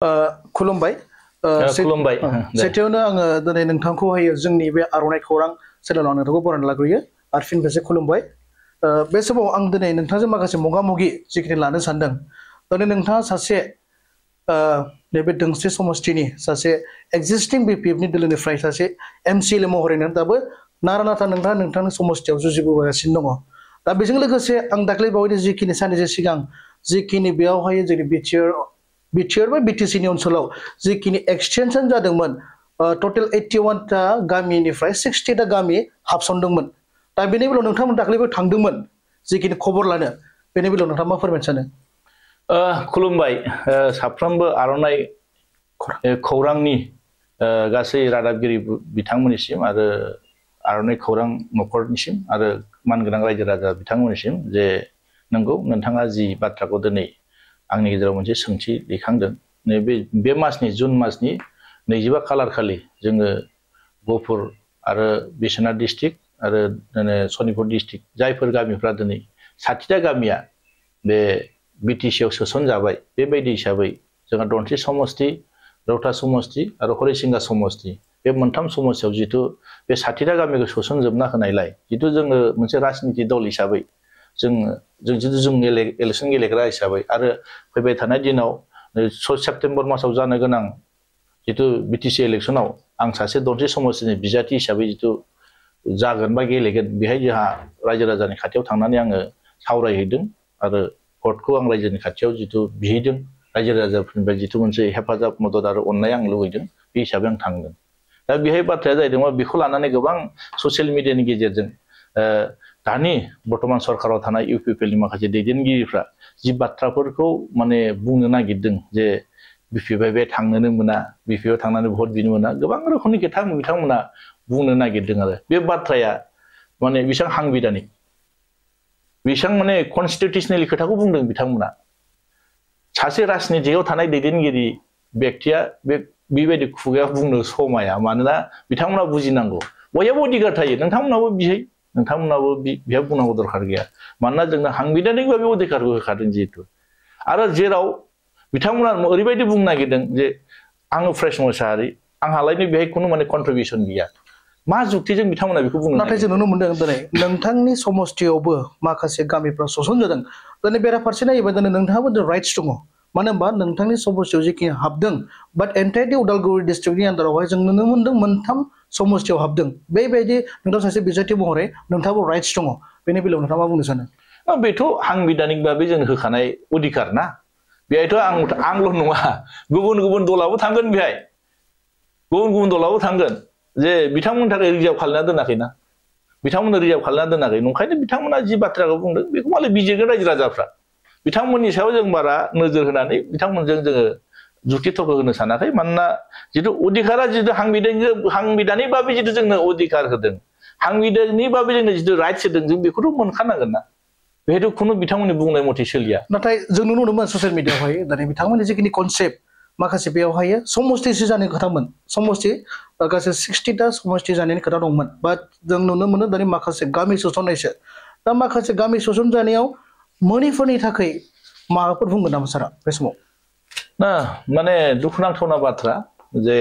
खुलुमबाय खुलुमबाय सेथियावनो आङो दिनै नोंथांखौहाय जोंनि बे आर'नाइ खौरां चेनेलाव नोंथांखौ बरायना लाग्रोयो आरो फिन खेबसे खुलुमबाय बे समाव आं दिनै नोंथांजों माखासे मोगा-मोगि जिखिनि लानो सानदों दिनै नोंथाङा सासे नैबे दोंस्रि समष्टिनि सासे एक्जिस्टिं बिपिएफनि दोलोनिफ्राय सासे एमसिएलए महरैनो दाबो नारा-नाथा नोंथांनि समष्टियाव जुजिबोगासिनो दङ दा बेजों लोगोसे आं दाख्लै बावैनो जिखिनि साननैसो सिगां जिखिनि बेयावहाय जोंनि बिटिआर बा बिटिसिनि ओनसोलाव जिखिनि एक्सटेनसन जादोंमोन टटेल 81टा गामिनिफ्राय 60टा गामि हाबसनदोंमोन दा बेनि बेलायाव नोंथांमोन दाख्लैबो थांदोंमोन जिखिनि खबर लानो बेनि बेलायाव नोंथाङा मा फोरमायनो सानो? खुलुमबाय साफ्रोमबो आर'नाइ खौरांनि गासै रादाबगिरि बिथांमोननिसिम आरो आर'नाइ खौरां न'खरनिसिम आरो मानगोनां रायजो राजा बिथांमोननिसिम जे नंगौ नोंथाङा जि बाथ्राखौ दिनै आंनि गेजेराव मोनसे सोंथि दैखांदों बे मासनि जुन मासनि 25 खालार खालि जोङो गहपुर आरो बिश्वनाथ डिस्ट्रिक्ट आरो सनितपुर डिस्ट्रिक्ट जायफोर गामिफ्रा दिनै 60टा गामिया बे बिटिसिआव सोसनजाबाय बेबायदि हिसाबै जोंहा धनस्रि समष्टि रौता समष्टि आरो हरिसिंगा समष्टि बे मोनथाम समष्टियाव जितु बे 60टा गामिखौ सोसनजोबना होनायलाय जितु जोङो मोनसे राजनिति दल हिसाबै जों इलेक्सन गेलेग्रा हिसाबै आरो फैबाय थानाय दिनाव 6 सेप्तेम्बर मासाव जानो गोनां जितु बिटिसि इलेक्सनाव आं सासे धनस्रि समष्टिनि बिजाथि हिसाबै जितु जागोन बा गेलेगोन बेहाय जोंहा रायजो राजानि खाथियाव थांनानै आङो सावरायहैदों आरो भटखौ आं रायजोनि खाथियाव जितु बिहैदों रायजो राजाफोरनिफ्राय जितु मोनसे हेफाजाब मदद आरो अननाय आं लुबैदों बे हिसाबै आं थांदों दा बेहाय बाथ्राया जाहैदों बेखौ लानानै गोबां ससियेल मिडियानि गेजेरजों दानि बर्तमान सरकाराव थानाय इउपिपिएलनि माखासे दैदेनगिरिफ्रा जि बाथ्राफोरखौ माने बुंनो नागिरदों जे बिपिएफआ बे थांनोनो मोना बिपिएफआव थांनानै भट बिनो मोना गोबां रोखोमनि खोथा बिथांमोना बुंनो नागिरदों आरो बे बाथ्राया माने बेसेबां हांबिदानिक बेसेबां माने कनस्टिटिउसनेलि खोथाखौ बुंदों बिथांमोना सासे राजनितियाव थानाय दैदेनगिरि व्यक्तिया बेबायदि खुगायाव बुंनो समाया मानोना बिथांमोना बुजिनांगौ बयहाबो अधिकार थायो नोंथांमोनाबो बिहै नोंथांमोनाबो बिहा बुंनांगौ दरखार गैया मानोना जोंनो हांबिदानिक बे अधिकारखौ होखादों जिहेतु आरो जेराव बिथांमोना ओरैबायदि बुंनो नागिरदों जे आङो फ्रेश मोसाहारि आंहालायनो बेहाय खुनु माने कन्ट्रिबिउसन गैया मा जुक्तिजों बिथांमोना बेखौ बुंनो नाथाय जों नुनो मोनदों दिनै नोंथांनि समष्टियावबो माखासे गामिफ्रा सोसनजादों दिनै बेराफारसे नायोबा दिनै नोंथाङाबो राइट्स दङ मानो होनबा नोंथांनि समष्टियाव जिखिनि हाबदों बाट एन्टायरलि उदालगुरि डिस्ट्रिक्टनि आन्दारावहाय जों नुनो मोनदों मोनथाम समष्टियाव हाबदों बेबायदि नोंथां सासे बिजाथि महरै नोंथाङाबो राइट्स दङ बेनि बेलायाव नोंथाङा मा बुंनो सानो? बेथ' हांबिदानिक भाबै जों होखानाय अधिकार ना बेहायथ' आंल' नङा गुबुन दलाबो थांगोन बेहाय गुबुन दलाबो थांगोन जे बिथांमोननि थाखाय रिजार्भ खालामना दोनाखैना बिथांमोननो रिजार्भ खालामना दोनाखै नंखायनो बिथांमोना जि बाथ्राखौ बुंदों बेखौ मालाय बिजिरगोन रायजो राजाफ्रा बिथांमोननि सायाव जों बारा नोजोर होनानै बिथांमोनजों जोङो जुक्ति तर्क होनो सानाखै मानोना जितु अधिकारा जितु हांबिदानिक भाबै जितु जोंनो अधिकार होदों हांबिदानिक भाबै जोंनो जितु राइट्स होदों जों बेखौथ' मोनखानांगोन ना बेहायथ' खुनु बिथांमोननि बुंनाय मथे सोलिया नाथाय जों नुनो मोनोमोन ससियेल मिडियायावहाय दिनै बिथांमोननि जिखिनि कनसेप्ट माखासे बेयावहाय समष्टिसो जानाय खोथामोन समष्टि गासै 60टा समष्टि जानायनि खोथा दंमोन बाट जों नुनो मोनो दानि माखासे गामि सोसननायसो दा माखासे गामि सोसनजानायाव मोनिफोरनि थाखाय माबाफोर बुंगोन नामा सारा बे समाव? ना माने दुखुनांथावना बाथ्रा जे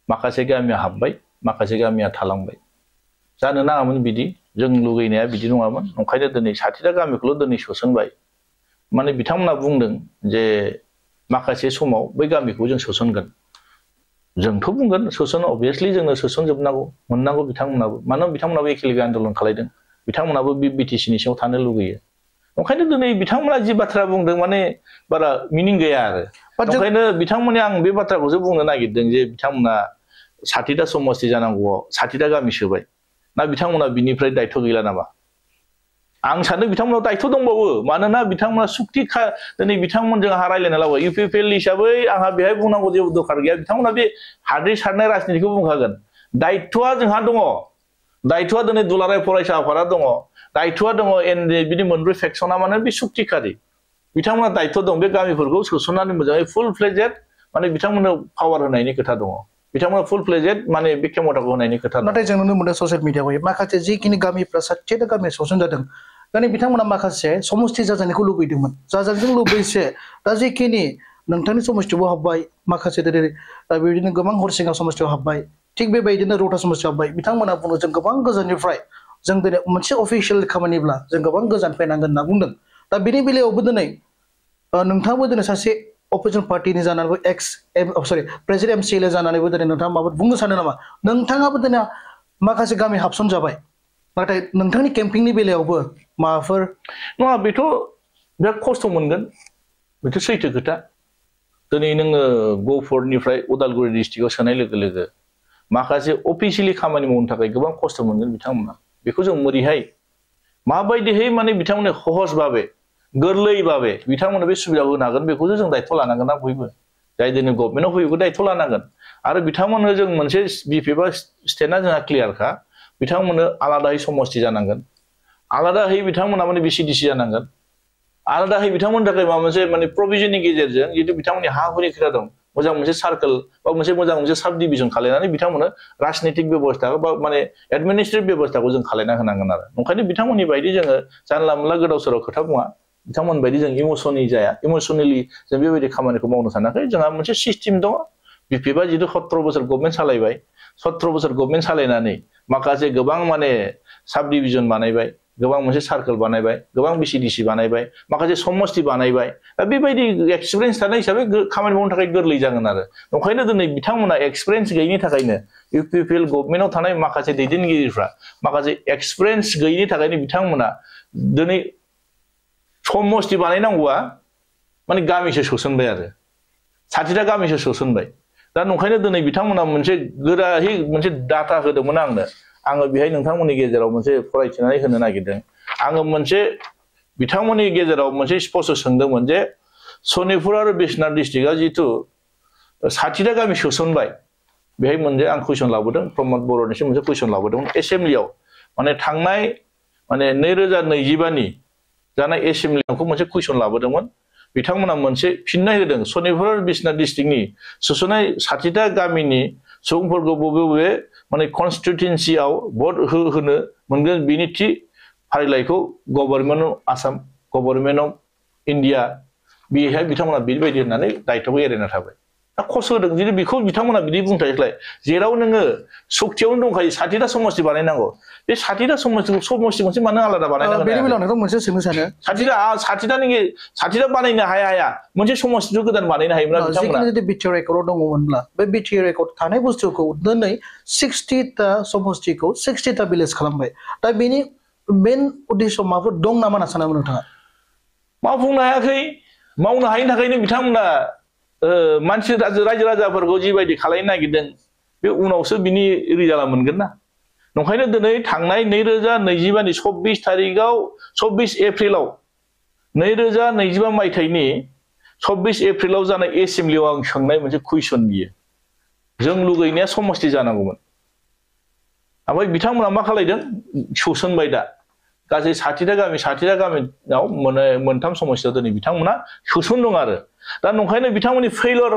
माखासे गामिया हाबबाय माखासे गामिया थालांबाय जानो नाङामोन बिदि जों लुगैनाया बिदि नङामोन ओंखायनो दिनै 60टा गामिखौल' दिनै सोसनबाय माने बिथांमोना बुंदों जे माखासे समाव बै गामिखौ जों सोसनगोन जोंथ' बुंगोन सोसन अबभियासलि जोंनो सोसनजोबनांगौ मोननांगौ बिथांमोनाबो मानो बिथांमोनाबो एखेलेगे आन्दोलन खालायदों बिथांमोनाबो बिटिसिनि सिङाव थानो लुगैयो ओंखायनो दिनै बिथांमोना जि बाथ्रा बुंदों माने बारा मिनिं गैया आरो ओंखायनो बिथांमोननि आं बे बाथ्राखौसो बुंनो नागिरदों जे बिथांमोना 60टा समष्टि जानांगौआव 60टा गामि सोबाय ना बिथांमोना बिनिफ्राय दायथ' गैला नामा आं सानो बिथांमोनाव दायथ' दंबावो मानोना बिथांमोना सुक्ति दिनै बिथांमोनजों आंहा रायज्लायना लाबाय इउपिपिएल हिसाबै आंहा बेहाय बुंनांगौ जेबो दरखार गैया बिथांमोना बे हाद्रि सारनाय राजनितिखौ बुंखागोन दायथ'आ जोंहा दङ दायथ'आ दिनै दुलाराय फरायसा आफादा दङ दायथ'आ दङ बिदि मोनब्रै फेक्सना माने बे सुक्तिखारि बिथांमोना दायथ' दं बे गामिफोरखौ सोसननानै मोजाङै फुल फ्लेजेड माने बिथांमोननो पावार होनायनि खोथा दङ बिथांमोना फुल फ्लेजेड माने बे खेमथाखौ होनायनि खोथा दङ नाथाय जों नुनो मोनदों ससियेल मिडियायाव माखासे जिखिनि गामिफ्रा 60टा गामि सोसनजादों दानि बिथांमोना माखासे समष्टि जाजानायखौ लुबैदोंमोन जाजानायजों लुबैसे दा जिखिनि नोंथांनि समस्थियावबो हाबबाय माखासे दिनै बेबायदिनो गोबां हरसिंगा समस्थियाव हाबबाय थिग बेबायदिनो रौता समस्थियाव हाबबाय बिथांमोना बुङो जों गोबां गोजाननिफ्राय जों दिनै मोनसे अफिसियेल खामानिब्ला जों गोबां गोजान फैनांगोन होनना बुंदों दा बेनि बेलायावबो दिनै नोंथाङाबो दिनै सासे अपोजिशन पार्टिनि जानानैबो प्रेसिडेन्ट एमसिएल जानानैबो दिनै नोंथाङा माबा बुंनो सानो नामा नोंथाङाबो दिनै माखासे गामि हाबसन जाबाय नाथाय नोंथांनि केम्पिंनि बेलायावबो माबाफोर नङा बेथ' बिराद खस्थ' मोनगोन बेथ' सैथो खोथा दिनै नोङो गहपुरनिफ्राय उदालगुरि डिस्ट्रिक्टआव सोनाय लोगो लोगो माखासे अफिसियेलि खामानि मावनो थाखाय गोबां खस्थ' मोनगोन बिथांमोना बेखौ जों मोरैहाय माबायदिहाय माने बिथांमोननो सहज भाबे गोरलै भाबे बिथांमोननो बे सुबिदाखौ होनो हागोन बेखौसो जों दायथ' लानांगोन ना बयबो जाय दिनै गभर्नमेन्टआव फैयो दायथ' लानांगोन आरो बिथांमोननो जों मोनसे बिपिएफ स्टेटआ जोंहा क्लियारखा बिथांमोननो आलादायै समस्ति जानांगोन आलादायै बिथांमोना माने बिसिडिसि जानांगोन आलादायै बिथांमोननि थाखाय माबा मोनसे माने प्रभिजननि गेजेरजों जितु बिथांमोननि हा हुनि खोथा दं मोजां मोनसे सार्केल बा मोजां मोनसे साब डिभिजन खालायनानै बिथांमोननो राजनितिक बेबस्था बा माने एडमिनिस्ट्रेटिभ बेबस्थाखौ जों खालायना होनांगोन आरो ओंखायनो बिथांमोननि बायदि जोङो जानला मोनला गोदाव सोराव खोथा बुङा बिथांमोन बायदि जों इमोसनलि जाया इमोसनेलि जों बेबायदि खामानिखौ मावनो सानाखै जोंहा मोनसे सिस्टेम दङ बिपिएफआ जितु 17 बोसोर गभर्नमेन्ट सालायबाय 17 बोसोर गभर्नमेन्ट सालायनानै माखासे गोबां माने साब डिभिजन बानायबाय गोबां मोनसे सार्केल बानायबाय गोबां बिसिडिसि बानायबाय माखासे समस्ति बानायबाय दा बेबायदि एक्सपिरियेन्स थानाय हिसाबै खामानि मावनो थाखाय गोरलै जागोन आरो ओंखायनो दिनै बिथांमोना एक्सपिरियेन्स गैयिनि थाखायनो इउपिपिएल गभर्नमेन्टआव थानाय माखासे दैदेनगिरिफ्रा माखासे एक्सपिरियेन्स गैयिनि थाखायनो बिथांमोना दिनै समस्ति बानायनांगौआ माने गामिसो सोसनबाय आरो 60टा गामिसो सोसनबाय दा ओंखायनो दिनै बिथांमोना मोनसे गोरायै मोनसे डाटा होदोंमोन आङो बेहाय नोंथांमोननि गेजेराव मोनसे फरायथिनानै होनो नागिरदों आङो मोनसे बिथांमोननि गेजेराव मोनसे स्पष्ट सोंदोंमोन जे सनितपुर आरो बिश्वनाथ डिस्ट्रिक्टआ जितु 60टा गामि सोसनबाय बेहाय मोनसे आं कुइसन लाबोदों प्रमद बर'निसिम मोनसे कुइसन लाबोदोंमोन एसेम्ब्लियाव माने थांनाय माने 2025 नि जानाय एसेम्ब्लियावखौ मोनसे कुइसन लाबोदोंमोन बिथांमोना मोनसे फिननाय होदों सनितपुर आरो बिश्वनाथ डिस्ट्रिक्टनि सोसननाय 60टा गामिनि सुबुंफोरखौ बबे माने कन्स्टिट्युएन्सियाव भट होनो मोनगोन बिनि थि फारिलाइखौ government of Assam government of India बेहाय बिथांमोना बेबायदि होननानै दायथ'खौ एरायना थाबाय दा खस्थ' होदों जुदि बेखौ बिथांमोना बिदि बुंथायलाय जेराव नोङो सक्तियावनो दंखायो 60टा समस्ति बानायनांगौ बे 60टा समस्ति मोनसे मानो आलादा बानायनांगौ बेनि बेलायाव नोंथां मोनसे सोंनो सानो 60टा बानायनो हाया मोनसे समस्तिखौ गोदान बानायनो हायोमोन बिथांमोना जुदि बिटिआर रेकर्डआव दङमोनब्ला बे बिटिआर रेकर्ड थानाय बुस्थुखौ दिनै 60टा समस्तिखौ 60टा भिलेज खालामबाय दा बेनि मेन उद्देश्य माबाफोर दं नामा होनना सानामोन नोंथाङा मावफुंनो हायाखै मावनो हायिनि थाखायनो बिथांमोना मानसि रायजो राजाफोरखौ जिबायदि खालायनो नागिरदों बे उनावसो बिनि रिजाल्टआ मोनगोन ना ओंखायनो दिनै थांनाय 2025 नि 26 तारिखआव 26 एप्रिलाव 2025 मायथाइनि 26 एप्रिलाव जानाय एसेम्ब्लियाव आं सोंनाय मोनसे कुइसन बियो जों लुगैनाया समस्ति जानांगौमोन ओमफ्राय बिथांमोना मा खालायदों सोसनबाय दा गासै 60टा गामियाव मोनथाम समस्तियाव दिनै बिथांमोना सोसनदों आरो दा ओंखायनो बिथांमोननि फेइलर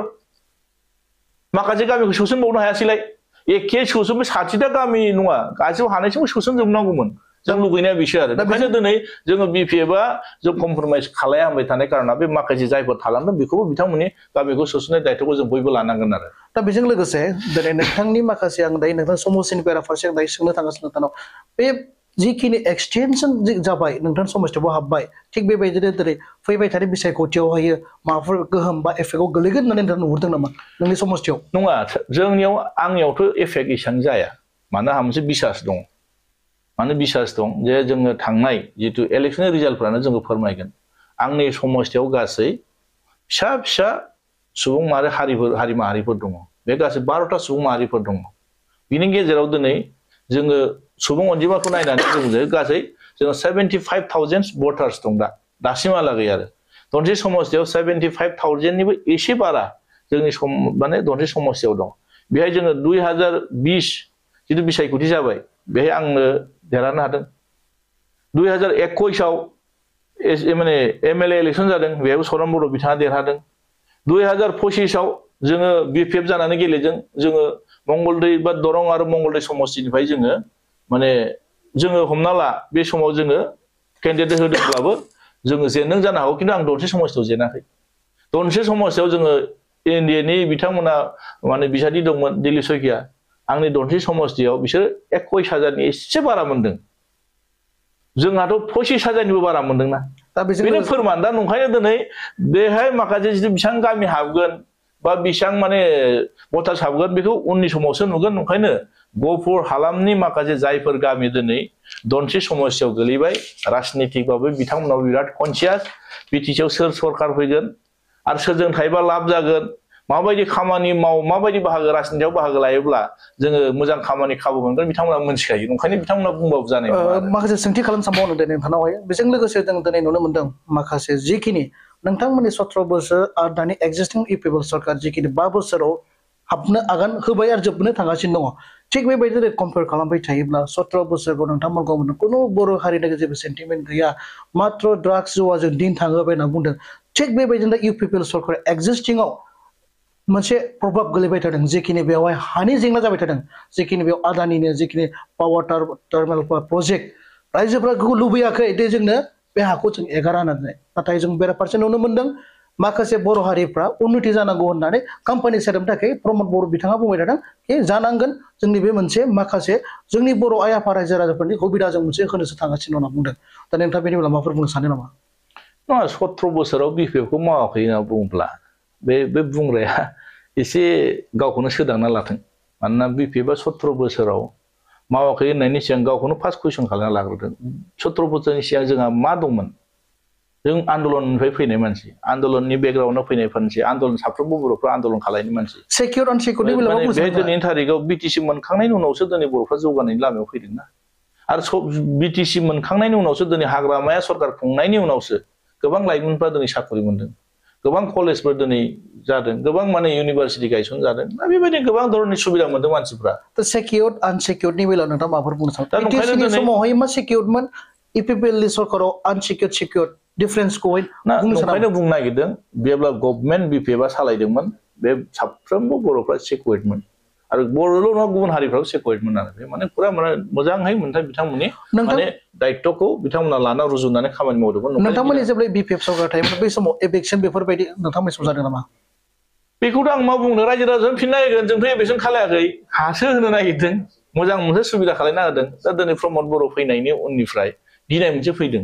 माखासे गामिखौ सोसनबावनो हायासैलाय एखे सोसन 60टा गामि नङा गासिबो हानायसिम सोसनजोबनांगौमोन जों लुगैनाया बिसो आरो ओंखायनो दिनै जोङो बिपिएफआ जों कमप्रमाइज खालाया होनबाय थानाय कारना बे माखासे जायफोर थालांदों बेखौबो बिथांमोननि गामिखौ सोसननाय दायथ'खौ जों बयबो लानांगोन आरो दा बेजों लोगोसे दिनै नोंथांनि माखासे आं दायो नोंथां समस्तिनि बेराफारसे आं दायो सोंनो थांगासिनो नोंथांनाव बे जिखिनि एक्सटेनसन जाबाय नोंथां समस्तियावबो हाबबाय थिग बेबायदिनो दिनै फैबाय थानाय बिसायख'थियावहायो माबाफोर गोहोम बा एफेक्टआव गोलैगोन होननानै नोंथाङा नुहुरदों नामा नोंनि समस्तियाव नङा जोंनियाव आंनियावथ' एफेक्ट इसेबां जाया मानो आंहा मोनसे बिसास दं मानो बिसास दं जे जोङो थांनाय जितु इलेक्सननि रिजाल्टफ्रानो जोंखौ फोरमायगोन आंनि समस्तियाव गासै फिसा फिसा सुबुं हारि माहारिफोर दङ बे गासै 12टा सुबुं माहारिफोर दङ बिनि गेजेराव दिनै जोङो सुबुं अनजिमाखौ नायनानै जोङो गासै जोङो 75,000 भटार्स दं दासिमहालागै आरो दनसे समस्तियाव 75,000निबो एसे बारा जोंनि माने दनसे समस्तियाव दं बेहाय जोङो 2020 जितु बिसायख'थि जाबाय बेहाय आंनो देरहानो हादों 2021 आव माने एमएलए इलेक्सन जादों बेहायबो सरान बर' बिथाङा देरहादों 2025 आव जोङो बिपिएफ जानानै गेलेदों जोङो मंगलदै बा दरं आरो मंगलदै समस्तिनिफ्राय जोङो माने जोङो हमना ला बे समाव जोङो केन्डिडेट होदोंब्लाबो जोङो जेनदों जानो हागौ खिन्थु आं दनसे समस्तियाव जेनाखै दनसे समस्यायाव जोङो इन्डियानि बिथांमोना माने बिसादि दंमोन दिल्ली सयकिया आंनि दनसे समस्थियाव बिसोर 21,000 नि एसे बारा मोनदों जोंहाथ' 25,000निबो बारा मोनदोंना दा बेनो फोरमान दा नंखायनो दिनै बेहाय माखासे बेसेबां गामि हाबगोन बा बेसेबां माने भटार्स हाबगोन बेखौ उननि समावसो नुगोन नंखायनो गहपुर हालामनि माखासे जायफोर गामि दिनै दनसे समस्यायाव गोलैबाय राजनितिकबाबो बिथांमोनाव बिराद कनसियास बिटिसिआव सोर सरकार फैगोन आरो सोरजों थायोबा लाब जागोन माबायदि खामानि माबायदि बाहागो राजनितियाव बाहागो लायोब्ला जोङो मोजां खामानि खाबु मोनगोन बिथांमोना मोनथिखायो नंखायनो बिथांमोना बुंबाबो जानाय नङा माखासे सोंथि खालामसांबावनो दिनै नोंथांनावहाय बेजों लोगोसे जों दिनै नुनो मोनदों माखासे जिखिनि नोंथांमोननि 17 बोसोर आरो दानि एक्जिस्टिं इउपिपिएल सरकार जिखिनि 5 बोसोराव हाबनो आगान होबाय आरो जोबनो थांगासिनो दङ थिग बेबायदिनो कम्पेयार खालामबाय थायोब्ला 17 बोसोरखौ नोंथांमोनखौ कुनु बर' हारिनि जेबो सेन्टिमेन्ट गैया मात्र ड्राग्स जुवाजों दिन थाङोबाय होनना बुंदों थिग बेबायदिनो इउपिपिएल सरकार एक्जिस्टिंआव मोनसे प्रभाब गोलैबाय थादों जिखिनि बेवहाय हानि जेंना जाबाय थादों जिखिनि बेयाव आदानिनो जिखिनि पावार टार्मिनेल प्रजेक्ट रायजोफोरा बेखौ लुबैयाखै दे जोंनो बे हाखौ जों एगारा होननानै नाथाय जों बेराफारसे नुनो मोनदों माखासे बर' हारिफ्रा उन्नति जानांगौ होननानै कम्पानि सोदोबनि थाखाय प्रमद बर' बिथाङा बुंबाय थादों कि जानांगोन जोंनि बे मोनसे माखासे जोंनि बर' आइ आफा रायजो राजाफोरनि सुबिदाजों मोनसे होनोसो थांगासिनो होनना बुंदों दा नोंथाङा बेनि बेलायाव माबाफोर बुंनो सानो नामा नङा 17 बोसोराव बिपिएफखौ मावाखै होनना बुङोब्ला बे बुंग्राया एसे गावखौनो सोदांना लाथों मानोना बिपिएफआ 17 बोसोराव मावाखै होननायनि सिगां गावखौनो फार्स्ट कुइसन खालामना लाग्रोदों 17 बोसोरनि सिगां जोंहा मा दंमोन जों आन्दोलननिफ्राय फैनाय मानसि आन्दोलननि बेकग्राउन्डआव फैनाय मानसि आन्दोलन साफ्रोमबो बर'फ्रा आन्दोलन खालायनाय मानसि सेक्युर आनसेक्युरनि बेलायाव बे दिनैनि थारिखआव बिटिसि मोनखांनायनि उनावसो दिनै बर'फ्रा जौगानायनि लामायाव फैदोंना आरो बिटिसि मोनखांनायनि उनावसो दिनै हाग्रामाया सरकार खुंनायनि उनावसो गोबां लाइमोनफ्रा दिनै साख्रि मोनदों गोबां कलेजफोर दिनै जादों गोबां माने इउनिभारसिटि गायसन जादों दा बेबायदि गोबां धरननि सुबिदा मोनदों मानसिफ्रा दा सेक्युर आनसेक्युरनि बेलायाव नोंथाङा माबाफोर बुंनो सानो बिटिसिनि समावहाय मा सेक्युरमोन इउपिपिएलनि सरकाराव आनसेक्युर सेक्युर डिफरेन्सखौहाय नंखायनो बुंनो नागिरदों जेब्ला गभर्नमेन्ट बिपिएफआ सालायदोंमोन बे साफ्रोमबो बर'फ्रा सेक्युरेटमोन आरो बर'ल' नङा गुबुन हारिफ्राबो सेक्युरेटमोन आरो बे माने पुरा माने मोजाङै मोनथाय बिथांमोननि माने दायित्वखौ बिथांमोना लाना रुजुनानै खामानि मावदोंमोन नोंथांमोननि जेब्ला बिपिएफ सरकार थायोमोन बै समाव एभिक्सन बेफोरबायदि नोंथांमोननि समाव जादों नामा बेखौथ' आं मा बुंनो रायजो राजानो फिनना होगोन जोंथ' एभिक्सन खालायाखै हासो होनो नागिरदों मोजां मोनसे सुबिदा खालायना होदों दा दिनै प्रमद बर' फैनायनि उननिफ्राय गिनाय मोनसे फैदों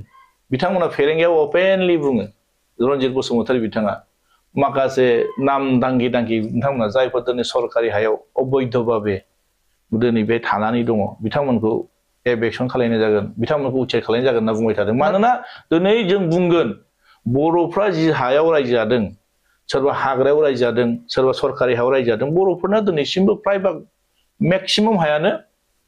बिथांमोना फेरेंगायाव अपेनलि बुङो रन्जित बसुमतारी बिथाङा माखासे नाम दांगि बिथांमोना जायफोर दिनै सरकारि हायाव अबैधभाबे दिनै बे थानानै दङ बिथांमोनखौ एभेक्सन खालायनाय जागोन बिथांमोनखौ उच्चेद खालायनाय जागोन होनना बुंबाय थादों मानोना दिनै जों बुंगोन बर'फ्रा जि हायाव रायजो जादों सोरबा हाग्रायाव रायजो जादों सोरबा सरकारि हायाव रायजो जादों बर'फोरना दिनैसिमबो प्राय मेक्सिमाम हायानो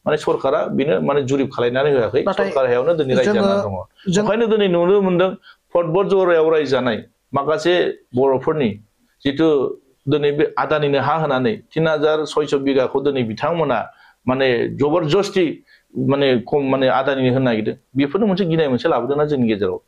माने सरकारा बिनो माने जुरिब खालायनानै होआखै सरकारि हायावनो दिनै रायजो जाना दङ ओंखायनो दिनै नुनो मोनदों फटबट जरायाव रायजो जानाय माखासे बर'फोरनि जिथु दिनै बे आदानिनो हा होनानै 3600 बिघाखौ दिनै बिथांमोना माने जबरदस्ति माने खम माने आदानिनो होनो नागिरदों बेफोरनो मोनसे गिनाय मोनसे लाबोदोंना जोंनि गेजेराव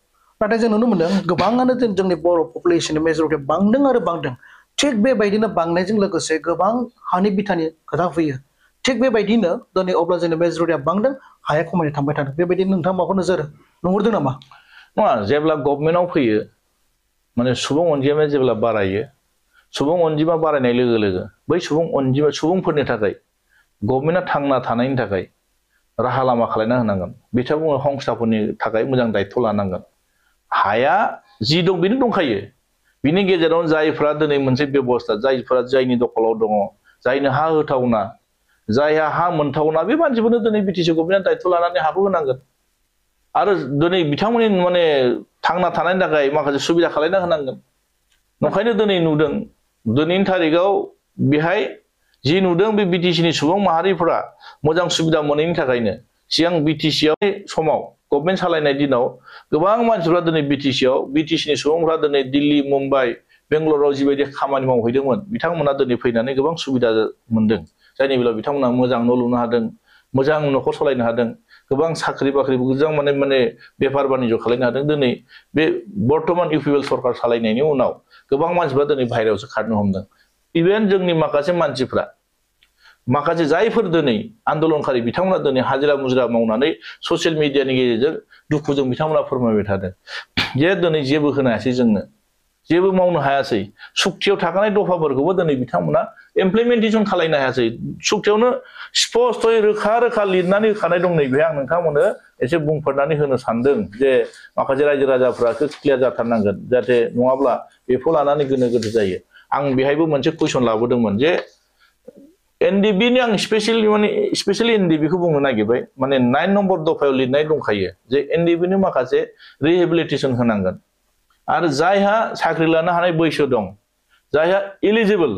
नाथाय जों नुनो मोनदों गोबाङानो जोंनि बर' पपुलेसननि मेजरिटि बांदों आरो बांदों थिग बेबायदिनो बांनायजों लोगोसे गोबां हानि बिथानि खोथा फैयो थिग बेबायदिनो दिनै अब्ला जोंनि मेजरिटिया बांदों हाया खमायनो थांबाय थादों बेबायदिनो नोंथाङा माबाफोर नोजोर नुहुरदों नामा नङा जेब्ला गभर्नमेन्टआव फैयो माने सुबुं अनजिमाया जेब्ला बारायो सुबुं अनजिमा बारायनाय लोगो लोगो बै सुबुंफोरनि थाखाय गभर्नमेन्टआ थांना थानायनि थाखाय राहा लामा खालायना होनांगोन बिथांमोना हंसाफोरनि थाखाय मोजां दायित्व लानांगोन हाया जि दं बेनो दंखायो बिनि गेजेरावनो जायफ्रा दिनै मोनसे बेबस्था जायफ्रा जायनि दखलाव दङ जायनो हा होथावना जायहा हा मोनथावना बे मानसिफोरनो दिनै बिटिसि गभर्नमेन्टआ दायित्व लानानै हाखौ होनांगोन आरो दिनै बिथांमोननि माने थांना थानायनि थाखाय माखासे सुबिदा खालायना होनांगोन नंखायनो दिनै नुदों दिनैनि थारिखआव बेहाय जि नुदों बे बिटिसिनि सुबुं माहारिफोरा मोजां सुबिदा मोनैनि थाखायनो सिगां बिटिसिआव समाव गभर्नमेन्ट सालायनाय दिनाव गोबां मानसिफ्रा दिनै बिटिसिनि सुबुंफ्रा दिनै दिल्ली मुम्बाइ बेंगलराव जिबायदि खामानि मावहैदोंमोन बिथांमोना दिनै फैनानै गोबां सुबिदा मोनदों जायनि बेलायाव बिथांमोना मोजां न' लुनो हादों मोजां न'खर सालायनो हादों गोबां साख्रि बाख्रि मोजां माने बेफार बानिज्य खालायनो हादों दिनै बे बर्तमान इउपिपिएल सरकार सालायनायनि उनाव गोबां मानसिफ्रा दिनै बाहेरायावसो खारनो हमदों इभेन जोंनि माखासे मानसिफ्रा माखासे जायफोर दिनै आन्दोलनकारि बिथांमोना दिनै हाजिरा मुजिरा मावनानै ससियेल मिडियानि गेजेरजों दुखुजों बिथांमोना फोरमायबाय थादों जे दिनै जेबो होनो हायासै जोंनो जेबो मावनो हायासै सुक्तियाव थाखानाय दफाफोरखौबो दिनै बिथांमोना इमप्लिमेन्टेसन खालामनो हायासै सुक्तियावनो स्पष्टयै रोखा रोखा लिरनानै होखानाय दं नैबे आं नोंथांमोननो एसे बुंफोरनानै होनो सानदों जे माखासे रायजो राजाफ्रा क्लियार जाथारनांगोन जाहाथे नङाब्ला बेखौ लानानै गोनो गोथो जायो आं बेहायबो मोनसे कुइसन लाबोदोंमोन जे एनडिबि नि आं स्पेशली एनडिबि खौ बुंनो नागिरबाय माने 9 नम्बर दफायाव लिरनाय दंखायो जे एनडिबि नि माखासे रिहेबिलिटेसन होनांगोन आरो जायहा साख्रि लानो हानाय बैसो दं जायहा एलिजिबल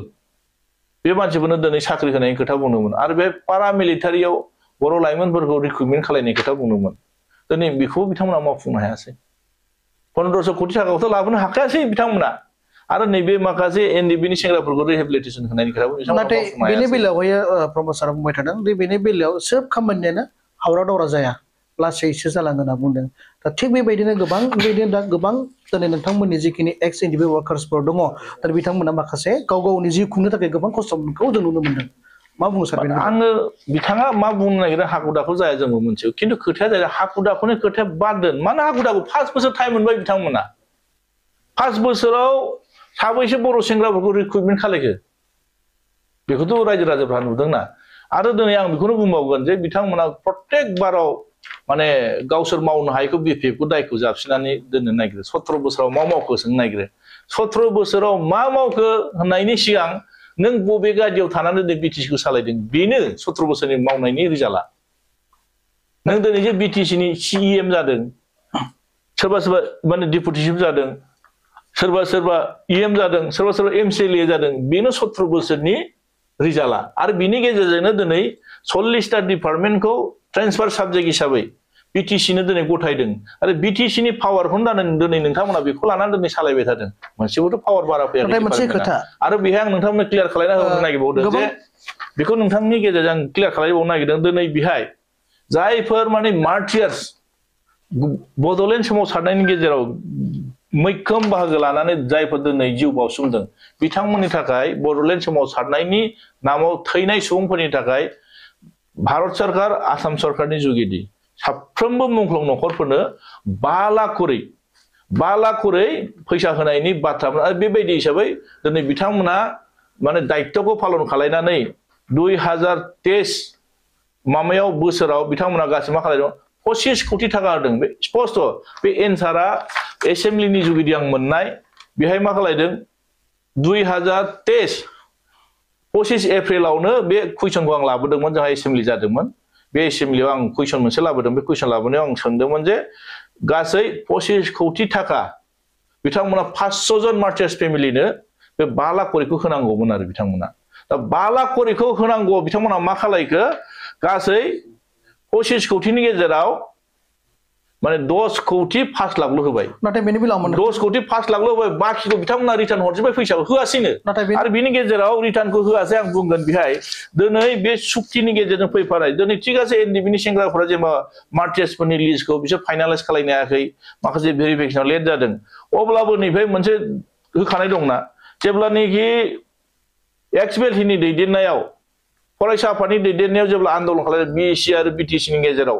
बे मानसिफोरनो दिनै साख्रि होनायनि खोथा बुंदोंमोन आरो बे पारामिलिटारियाव बर' लाइमोनफोरखौ रिक्रुटमेन्ट खालामनायनि खोथा बुंदोंमोन दिनै बेखौ बिथांमोना मावफुंनो हायासै 1500 कोटि थाखाखौथ' लाबोनो हाखायासै बिथांमोना आरो नैबे माखासे एनडिबि नि सेंग्राफोरखौ रिहेबिलिटेसन होनायनि खोथा बिथांमोना नाथाय बेनि बेलायावहाय प्रमद सारा बुंबाय थादों दि बेनि बेलायाव सोब खामानियानो हावरा दावरा जाया लासैसो जालाङो होनना बुंदों दा थिग बेबायदिनो गोबां बेबायदिनो दा गोबां दिनै नोंथांमोननि जिखिनि एक्स एनडिबि वार्कार्सफोर दङ दा बिथांमोना माखासे गाव गावनि जिउ खुंनो थाखाय गोबां खस्थ' मोननायखौ जों नुनो मोनदों मा बुङो सार आङो बिथाङा मा बुंनो नागिरदों हाखु दाखु जाया जोंबो मोनथियो खिन्थु खोथाया जाहैबाय हाखु दाखुनि खोथाया बाद दोन मानो हाखु दाखु 5 बोसोर टाइम मोनबाय बिथांमोना 5 बोसोराव साबैसे बर' सेंग्राफोरखौ रिक्रुटमेन्ट खालायखो बेखौथ' रायजो राजाफ्रा नुदोंना आरो दिनै आं बेखौनो बुंबावगोन जे बिथांमोना प्रत्येक बाराव माने गावसोर मावनो हायैखौ बिपिएफखौ दायखौ जाबसिनानै दोननो नागिरो 17 बोसोराव मा मावखो सोंनो नागिरो 17 बोसोराव मा मावखो होननायनि सिगां नों बबे गादियाव थानानै दिनै बिटिसिखौ सालायदों बेनो 17 बोसोरनि मावनायनि रिजाल्टआ नों दिनै जे बिटिसिनि सिइएम जादों सोरबा सोरबा माने डेपुटि चिफ जादों सोरबा सोरबा इएम जादों सोरबा सोरबा एमसिएलए जादों बेनो 17 बोसोरनि रिजाल्टआ आरो बिनि गेजेरजोंनो दिनै 40टा डिपार्टमेन्टखौ ट्रेन्सफार साबजेक्ट हिसाबै बिटिसिनो दिनै गथायदों आरो बिटिसिनि पावारखौनो दिनै नोंथांमोना बेखौ लानानै दिनै सालायबाय थादों मोनसेबोथ' पावार बारा फैयाखै मोनसे खोथा आरो बेहाय आं नोंथांमोननो क्लियार खालामना होनो नागिरबावदों जे बेखौ नोंथांनि गेजेरजों आं क्लियार खालामबावनो नागिरदों दिनै बेहाय जायफोर माने मार्टियार्स बड'लेण्ड सोमावसारनायनि गेजेराव मैखोम बाहागो लानानै जायफोर दिनै जिउ बावसोमदों बिथांमोननि थाखाय बड'लेण्ड सोमावसारनायनि नामाव थैनाय सुबुंफोरनि थाखाय भारत सरकार आसाम सरकारनि जुगिदि साफ्रोमबो मुंख्लं नखरफोरनो 5 लाख करै फैसा होनायनि बाथ्रामोन आरो बेबायदि हिसाबै दिनै बिथांमोना माने दायित्वखौ पालन खालामनानै 2023 माबायाव बोसोराव बिथांमोना गासै मा खालामदों 25 कोटि थाखा होदों बे स्पष्ट बे एन्सारा एसेम्बलिनि जुगिदि आं मोननाय बेहाय मा खालामदों 2023 25 एप्रिलावनो बे कुइसनखौ आं लाबोदोंमोन जोंहा एसेम्बलि जादोंमोन बे एसेम्बलियाव आं कुइसन मोनसे लाबोदों बे कुइसन लाबोनायाव आं सोंदोंमोन जे गासै 25 कोटि थाखा बिथांमोना 500 जन मार्टियार्स फेमिलिनो बे 5 लाख करिखौ होनांगौमोन आरो बिथांमोना दा 5 लाख करिखौ होनांगौ बिथांमोना मा खालायखो गासै 25 कोटिनि गेजेराव माने 10 कोटि 5 लाखल' होबाय नाथाय बेनि बेलायाव 10 कोटि 5 लाखल' होबाय बाखिखौ बिथांमोना रिटार्न हरजोबबाय फैसाखौ होआसैनो आरो बिनि गेजेराव रिटार्नखौ होआसै आं बुंगोन बेहाय दिनै बे सुक्तिनि गेजेरजों फैफानाय दिनै थिगासे एनडिबिनि सेंग्राफोरा जेनेबा मार्टियार्सफोरनि लिस्टखौ बिसोर फाइनालाइज खालामनो हायाखै माखासे भेरिफिकेसनाव लेट जादों अब्लाबो नैबे मोनसे होखानाय दंना जेब्लानोखि एक्सबेलटिनि दैदेननायाव फरायसा आफादनि दैदेननायाव जेब्ला आन्दोलन खालामदों बिसि आरो बिटिसिनि गेजेराव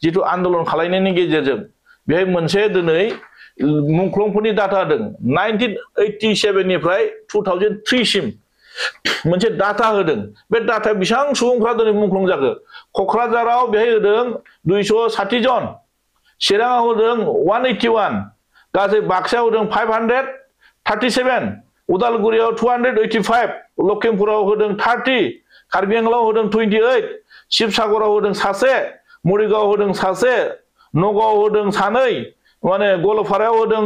जिथु आन्दोलन खालामनायनि गेजेरजों बेहाय मोनसे दिनै मुंख्लंफोरनि डाटा होदों 1987 निफ्राय 2003 सिम मोनसे डाटा होदों बे डाटा बेसेबां सुबुंफ्रा दिनै मुंख्लं जाखो क'क्राझाराव बेहाय होदों 260 जन चिराङाव होदों 181 गासै बाक्सायाव होदों 537 उदालगुरियाव 285 लखिमपुराव होदों 30 कार्बि आंलंआव होदों 28 शिबसागराव होदों सासे मरिगाव होदों सासे नगाव होदों सानै माने गलपारायाव होदों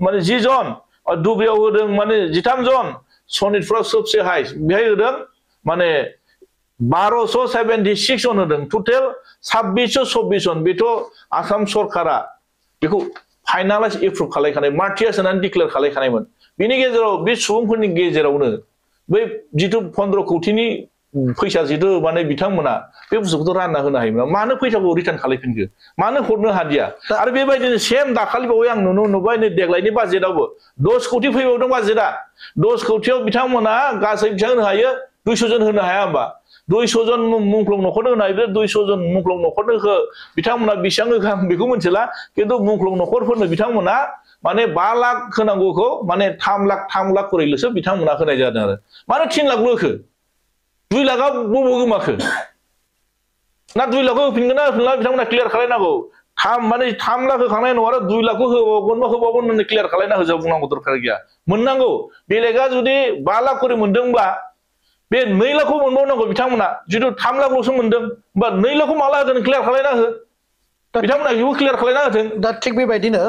माने 10 जन और दुब्रियाव होदों माने 13 जन सनितपुराव सबसे हाई बेहाय होदों माने 1276 जन होदों टोटल 2624 जन बेथ' आसाम सरकारा बेखौ फाइनालाइज एप्रुभ खालामखानाय मार्टियार्स होननानै डिक्लेयार खालामखानायमोन बेनि गेजेराव बे सुबुंफोरनि गेजेरावनो बै जिथु 15 कोटिनि फैसा जिथु माने बिथांमोना बे बुस्थुखौथ' रानना होनो हायोमोन मानो फैसाखौ रिटार्न खालामफिनखो मानो हरनो हादिया आरो बेबायदिनो सेम दाखालि बावै आं नुबाय नै देग्लायनि बाजेटआवबो 10 कोटि फैबावदों बाजेटआ 10 कोटियाव बिथांमोना गासै बेसेबां होनो हायो 200 जन होनो हाया होमबा 200 जन मुंख्लं नखरनो होनो हायो 200 जन मुंख्लं नखरनो बिथांमोना बेसेबां होखो आं बेखौ मिथिला खिन्थु मुंख्लं नखरफोरनो बिथांमोना माने 5 लाख होनांगौखौ माने 3 लाख करिल'सो बिथांमोना होनाय जादों आरो मानो 3 लाख होखो 2 लाखआ बबाव गोमाखो ना 2 लाखखौ होफिनगोन ना होफिनला बिथांमोना क्लियार खालायनांगौ 3 लाख होखांनायनि उनाव आरो 2 लाखखौ होबावगोन होननानै क्लियार खालायना होजा बुंनांगौ दरखार गैया मोननांगौ बेलेगा जुदि 5 लाख करि मोनदोंबा बे 2 लाखखौ मोनबावनांगौ बिथांमोना जितु 3 लाखल'सो मोनदों बा 2 लाखखौ माला होगोन क्लियार खालायना हो बिथांमोना बेखौ क्लियार खालायना होथों दा थिग बेबायदिनो